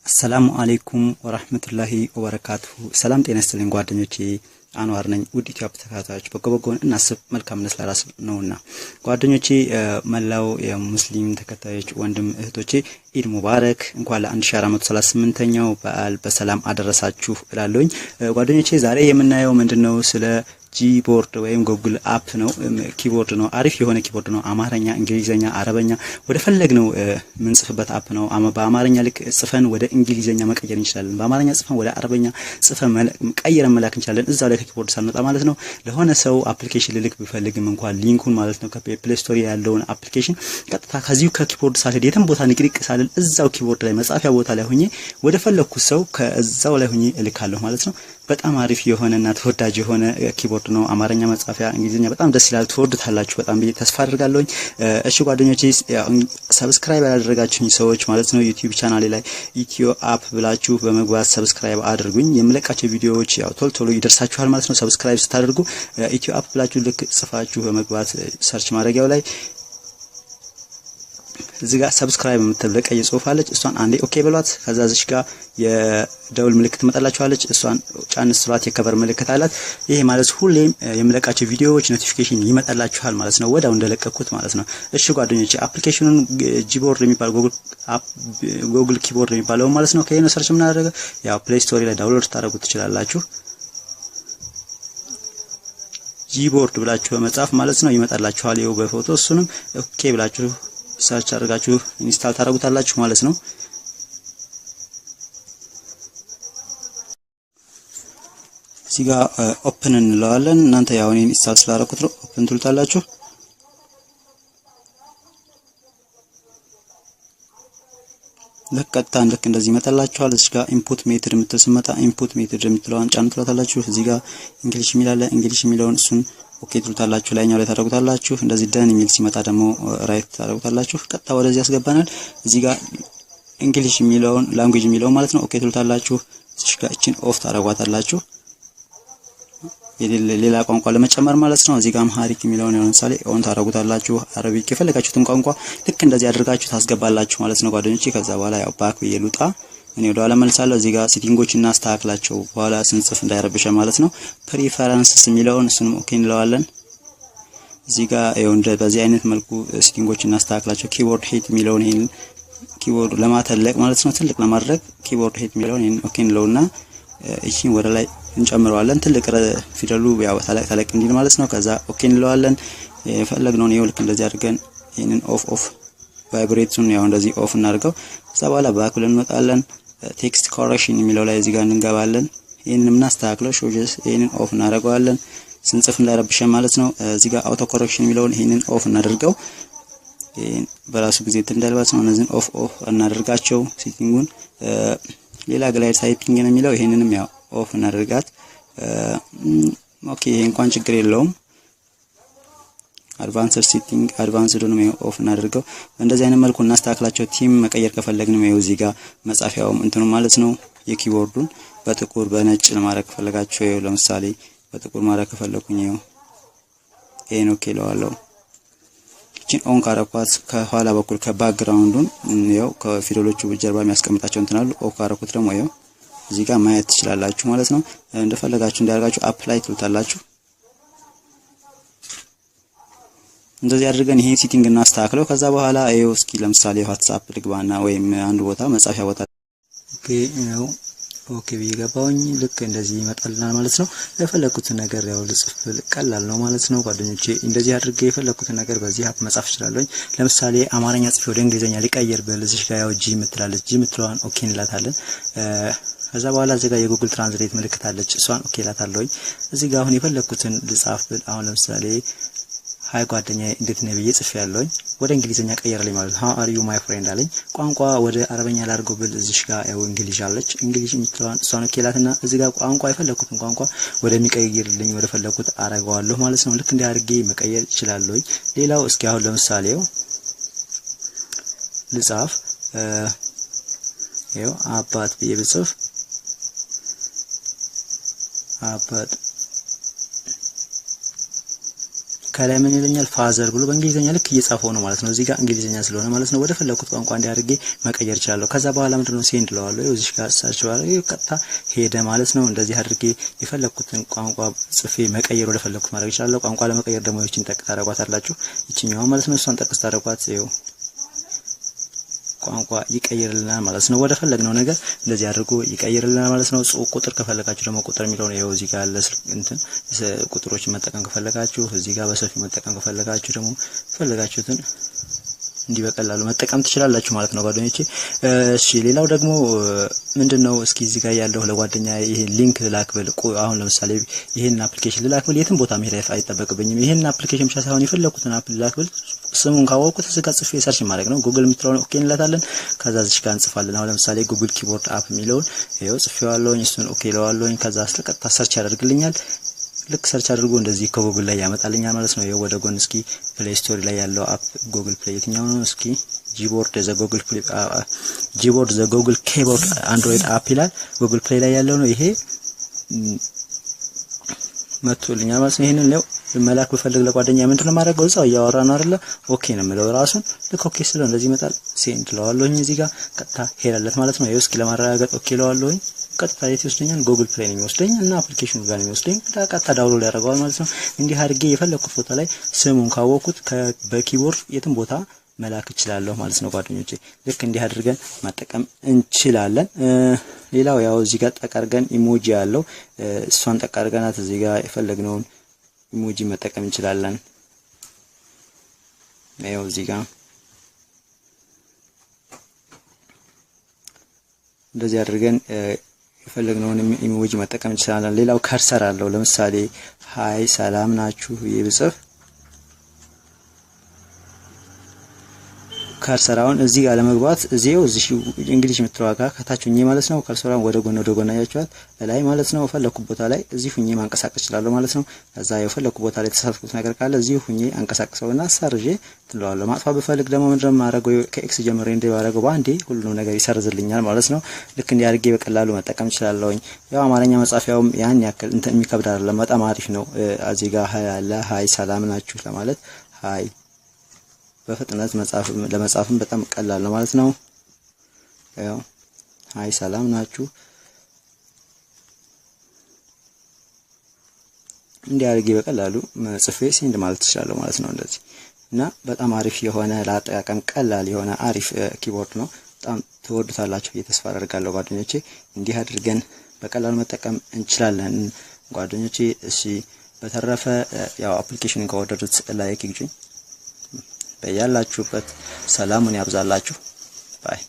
አሰላሙ አለይኩም ወራህመቱላሂ ወበረካቱሁ። ሰላም ጤና ይስጥልኝ ጓደኞቼ፣ አንዋር ነኝ። ውድ ኢትዮጵያ ተከታታዮች፣ በጎ በጎን እናስብ፣ መልካምነት ለራስ ነውና። ጓደኞቼ፣ መላው የሙስሊም ተከታዮች ወንድም እህቶቼ፣ ኢድ ሙባረክ፣ እንኳን ለ1438ኛው በዓል በሰላም አደረሳችሁ እላለሁኝ። ጓደኞቼ፣ ዛሬ የምናየው ምንድነው? ስለ Gboard ወይም Google app ነው። Keyboard ነው። አሪፍ የሆነ keyboard ነው። አማርኛ፣ እንግሊዘኛ፣ አረበኛ ወደ ፈለግነው የምንጽፍበት app ነው። በአማርኛ ልክ ጽፈን ወደ እንግሊዘኛ መቀየር እንችላለን። በአማርኛ ጽፈን ወደ አረበኛ ጽፈን ቀይረን መላክ እንችላለን። እዛው ላይ ከ keyboard ሳንወጣ ማለት ነው። ለሆነ ሰው application ልልክ ብፈልግም እንኳን link ኡን ማለት ነው፣ ከ Play Store ያለውን application ቀጥታ ከዚሁ ከ keyboard ሳልሄድ፣ የትም ቦታ ንቅንቅ ሳልል፣ እዛው keyboard ላይ መጻፊያ ቦታ ላይ ሆኜ ወደ ፈለግኩት ሰው ከዛው ላይ ሆኜ እልካለሁ ማለት ነው። በጣም አሪፍ የሆነና ተወዳጅ የሆነ keyboard ነው። አማርኛ መጻፊያ፣ እንግሊዝኛ በጣም ደስ ይላል። ትወዱታላችሁ በጣም ብዬ ተስፋ አድርጋለሁኝ። እሺ ጓደኞቼ፣ subscribe ያላደረጋችሁኝ ሰዎች ማለት ነው፣ YouTube ቻናሌ ላይ ኢትዮ አፕ ብላችሁ በመግባት subscribe አድርጉኝ። የምለቃቸው ቪዲዮዎች ያው ቶሎ ቶሎ ይደርሳችኋል ማለት ነው። Subscribe ስታደርጉ ኢትዮ አፕ ብላችሁ ልክ ጽፋችሁ በመግባት search ማድረጊያው ላይ እዚህ ጋር subscribe የምትል ቀይ ጽሁፍ አለች። እሷን አንዴ okay በሏት። ከዛ እዚች ጋር የደውል ምልክት ትመጣላችኋለች። እሷን ጫን ስትሏት የ cover ምልክት አላት። ይሄ ማለት ሁሌም የምለቃቸው ቪዲዮዎች notification ይመጣላችኋል ማለት ነው፣ ወዲያው እንደለቀኩት ማለት ነው። እሺ ጓደኞቼ፣ application ኑን Gboard የሚባል Google keyboard የሚባለው ማለት ነው፣ ከየት ነው search የምናደርገው? ያው Play Store ላይ download ታደርጉት ትችላላችሁ። Gboard ብላችሁ በመጻፍ ማለት ነው ይመጣላችኋል። ይኸው በፎቶ እሱንም okay ብላችሁ search አድርጋችሁ install ታደርጉታላችሁ ማለት ነው። እዚህ ጋር open እንለዋለን። እናንተ ያው እኔ install ስላደረኩት ነው open ትሉታላችሁ። ልክ ቀጥታ ልክ እንደዚህ ይመጣላችኋል። እዚህ ጋር input method የምትል ስመጣ input method የምትለዋን ጫን ትሏታላችሁ። እዚህ ጋር English የሚል አለ። English የሚለውን እሱን okay ትሉታላችሁ። ላይኛው ላይ ታደርጉታላችሁ። እንደዚህ done የሚል ሲመጣ ደግሞ right ታደርጉታላችሁ። ቀጥታ ወደዚህ ያስገባናል። እዚህ ጋር English የሚለውን፣ language የሚለውን ማለት ነው፣ okay ትሉታላችሁ። እዚህ ጋር እቺን off ታደርጓታላችሁ፣ ሌላ ቋንቋ ለመጨመር ማለት ነው። እዚህ ጋር Amharic የሚለውን ለምሳሌ on ታደርጉታላችሁ። Arabic፣ የፈለጋችሁትን ቋንቋ ልክ እንደዚህ አድርጋችሁ ታስገባላችሁ ማለት ነው ጓደኞቼ። ከዛ በኋላ ያው back ብዬ ልውጣ፣ እኔ ወደ ኋላ መልሳለሁ። እዚህ ጋር setting ኦች እናስተካክላቸው፣ በኋላ ስንጽፍ እንዳይረብሸን ማለት ነው። Preferences የሚለውን እሱንም okay እንለዋለን። እዚህ ጋር ይኸው እንደ በዚህ አይነት መልኩ setting ኦች እናስተካክላቸው። Keyboard height የሚለውን ይሄን keyboard ለማተለቅ ማለት ነው፣ ትልቅ ለማድረግ keyboard height የሚለውን ይሄን okay እንለውና እቺን ወደ ላይ እንጨምረዋለን። ትልቅ ፊደሉ ያው ተለቅ ተለቅ እንዲል ማለት ነው። ከዛ okay እንለዋለን። የፈለግነውን ይኸው ልክ እንደዚህ አድርገን ይሄንን off off፣ vibrate ኡን ያው እንደዚህ off እናድርገው። ከዛ በኋላ back ብለን እንወጣለን። Text correction የሚለው ላይ እዚህ ጋር እንገባለን። ይሄንን የምናስተካክለው ሾጀስ ይሄንን off እናደርገዋለን፣ ስንጽፍ እንዳይረብሸን ማለት ነው። እዚህ ጋር auto correction የሚለውን ይሄንን off እናደርገው። ይሄን በራሱ ጊዜ እንትን እንዳይልባት ነው። እነዚህን off off እናደርጋቸው setting ኡን። ሌላ glide typing ነው የሚለው፣ ይሄንንም ያው off እናደርጋት። Okay፣ ይሄ እንኳን ችግር የለውም። Advanced setting፣ advanced ኡንም off እናደርገው። እንደዚህ አይነት መልኩ እናስተካክላቸው። Theme መቀየር ከፈለግንም ይኸው እዚህ ጋር መጻፊያውም እንትኑ ማለት ነው፣ የ keyboard ኡን በጥቁር በነጭ ለማድረግ ከፈለጋችሁ፣ ይኸው ለምሳሌ በጥቁር ማድረግ ከፈለኩኝ ይኸው ይሄን okay እለዋለሁ። እቺን on ካረኳት ከኋላ በኩል ከ background ኡን ያው ከፊደሎቹ ጀርባ የሚያስቀምጣቸው እንትን አሉ። Off ካረኩት ደግሞ ይኸው እዚህ ጋር ማየት ትችላላችሁ ማለት ነው። እንደፈለጋችሁ እንዲያርጋችሁ apply ትሉታላችሁ። እንደዚህ አድርገን ይሄን setting እናስተካክለው። ከዛ በኋላ ይኸው እስኪ ለምሳሌ WhatsApp ልግባና ወይም አንድ ቦታ መጻፊያ ቦታ፣ okay ይኸው okay ብዬ ገባሁኝ። ልክ እንደዚህ ይመጣልናል ማለት ነው። የፈለኩትን ነገር ያው ልጽፍ ቀላል ነው ማለት ነው ጓደኞቼ። እንደዚህ አድርጌ የፈለኩትን ነገር በዚህ app መጻፍ እችላለሁኝ። ለምሳሌ አማርኛ ጽፌ ወደ እንግሊዝኛ ሊቀይር ብል እዚህ ጋር ያው G የምትላለች፣ G የምትለዋን okay እንላታለን። ከዛ በኋላ እዚህ ጋር የ Google Translate ምልክት አለች፣ እሷን okay እላታለሁኝ። እዚህ ጋር አሁን የፈለኩትን ልጻፍ ብል፣ አሁን ለምሳሌ "Hi ጓደኛዬ፣ እንዴት ነህ?" ብዬ ጽፌ ያለሁኝ፣ ወደ እንግሊዝኛ ቀየረልኝ ማለት ነው። "How are you, my friend" አለኝ። ቋንቋ ወደ አረበኛ ላድርገው ብል እዚሽ ጋር ያው English አለች። English የምትለዋን እሷን okay ላትና እዚህ ጋር ቋንቋ የፈለኩትን ቋንቋ ወደሚቀይርልኝ ወደ ፈለኩት አረገዋለሁ ማለት ነው። ልክ እንዲህ አድርጌ መቀየር እችላለሁኝ። ሌላው እስኪ አሁን ለምሳሌ ልጻፍ፣ ይኸው አባት ብዬ ብጽፍ፣ አባት ከላይ ምን ይለኛል? Father ብሎ በእንግሊዘኛ ልክ እየጻፈው ነው ማለት ነው። እዚህ ጋር እንግሊዘኛ ስለሆነ ማለት ነው። ወደ ፈለኩት ቋንቋ እንዲያርጌ መቀየር እችላለሁ። ከዛ በኋላ ምንድነው send እለዋለሁ። እዚህ ጋር search ባረግ ቀጥታ ሄደ ማለት ነው። እንደዚህ አድርጌ የፈለኩትን ቋንቋ ጽፌ መቀየር ወደ ፈለኩት ማድረግ እችላለሁ። ቋንቋ ለመቀየር ደግሞ ይቺን ጠቅ ታደርጓታላችሁ። ይቺኛዋ ማለት ነው። እሷን ጠቅ ታደርጓት ይኸው ቋንቋ ይቀይርልናል ማለት ነው። ወደ ፈለግነው ነገር እንደዚህ አድርጎ ይቀይርልናል ማለት ነው። ቁጥር ከፈለጋችሁ ደግሞ ቁጥር የሚለው ነው እዚህ ጋር ያለ እንትን ቁጥሮችን መጠቀም ከፈለጋችሁ እዚህ ጋር በሰፊው መጠቀም ከፈለጋችሁ ደግሞ ፈለጋችሁትን እንዲህ በቀላሉ መጠቀም ትችላላችሁ ማለት ነው ጓደኞቼ። እሺ ሌላው ደግሞ ምንድነው? እስኪ እዚህ ጋር ያለው ለጓደኛ ይሄ link ልላክ ብል፣ አሁን ለምሳሌ ይሄን application ልላክ ብል የትም ቦታ መሄድ አይጠበቅብኝም። ይሄን application ብቻ ሳይሆን የፈለኩትን app ልላክ ብል ስሙን ካወቅኩት እዚህ ጋር ጽፌ search ማድረግ ነው። ጉግል የምትለውን okay እንላታለን። ከዛ እዚህ ጋር እንጽፋለን። አሁን ለምሳሌ Google keyboard app የሚለውን ይኸው ጽፌዋለሁኝ። እሱን okay እለዋለሁኝ። ከዛ ቀጥታ search ያደርግልኛል። ልክ search አድርጎ እንደዚህ ከጉግል ላይ ያመጣልኛል ማለት ነው። ይኸው ወደ ጎን እስኪ Play Store ላይ ያለው app Google Play የትኛው ነው? እስኪ Gboard the Google Play፣ Gboard the Google keyboard Android app ይላል። Google Play ላይ ያለው ነው ይሄ መጥቶልኛል ማለት ነው። ይሄንን ነው መላክ ብፈልግ ለጓደኛ ምንድነው የማደርገው? እዛው እያወራ ነው አይደለ? Okay ነው የምለው ራሱን። ልክ okay ስለው እንደዚህ ይመጣል። Send እለዋለሁኝ። እዚህ ጋር ቀጥታ ሄዳለት ማለት ነው። ይኸው እስኪ ለማረጋገጥ okay እለዋለሁኝ። ቀጥታ የት ይወስደኛል? Google Play ነው የሚወስደኝ እና application ኑ ጋር ነው የሚወስደኝ። ቀጥታ download ያደርገዋል ማለት ነው። እንዲህ አድርጌ የፈለኩት ቦታ ላይ ስሙን ካወቅኩት በ keyboard የትም ቦታ መላክ እችላለሁ ማለት ነው ጓደኞቼ። ልክ እንዲህ አድርገን መጠቀም እንችላለን። ሌላው ያው እዚህ ጋር ጠቅ አድርገን emoji ያለው እሷን ጠቅ አድርገናት እዚህ ጋር የፈለግነውን emoji መጠቀም እንችላለን። ያው እዚህ ጋር እንደዚህ አድርገን የፈለግነውን emoji መጠቀም እንችላለን። ሌላው cursor አለው። ለምሳሌ hi ሰላም ናችሁ ብጽፍ cursor አሁን እዚህ ጋር ለመግባት እዚው እዚህ English የምትለዋ ጋር ከታች ሁኜ ማለት ነው። Cursor ሯን ወደ ጎን ወደ ጎን አያችኋት ላይ ማለት ነው። የፈለኩት ቦታ ላይ እዚህ ሁኜ ማንቀሳቀስ እችላለሁ ማለት ነው። ከዛ የፈለኩት ቦታ ላይ የተሳሳትኩት ነገር ካለ እዚህ ሁኜ አንቀሳቅሰውና ሰርዤ ትለዋለሁ። ማጥፋት ብፈልግ ደግሞ ምንድነው የማደርገው? ከ X ጀምሬ እንደ ባደርገው በአንዴ ሁሉንም ነገር ይሰርዝልኛል ማለት ነው። ልክ እንዲህ አድርጌ በቀላሉ መጠቀም እችላለሁኝ። ያው አማርኛ መጻፊያውም ያን ያክል እንትን የሚከብድ አይደለም። በጣም አሪፍ ነው። እዚህ ጋር hi አለ። Hi ሰላም ናችሁ ለማለት hi በፍጥነት መጻፍ ለመጻፍም በጣም ቀላል ነው ማለት ነው። ያው hi ሰላም ናችሁ እንዲህ አድርጌ በቀላሉ ጽፌ send ማለት እችላለሁ ማለት ነው። እንደዚህ እና በጣም አሪፍ የሆነ ለአጠቃቀም ቀላል የሆነ አሪፍ keyboard ነው። በጣም ትወዱታላችሁ ብዬ ተስፋ አደርጋለሁ ጓደኞቼ። እንዲህ አድርገን በቀላሉ መጠቀም እንችላለን ጓደኞቼ። እሺ በተረፈ ያው application ኑን ከወደዱት like ይግጩኝ። በያላችሁበት ሰላሙን ያብዛላችሁ። Bye።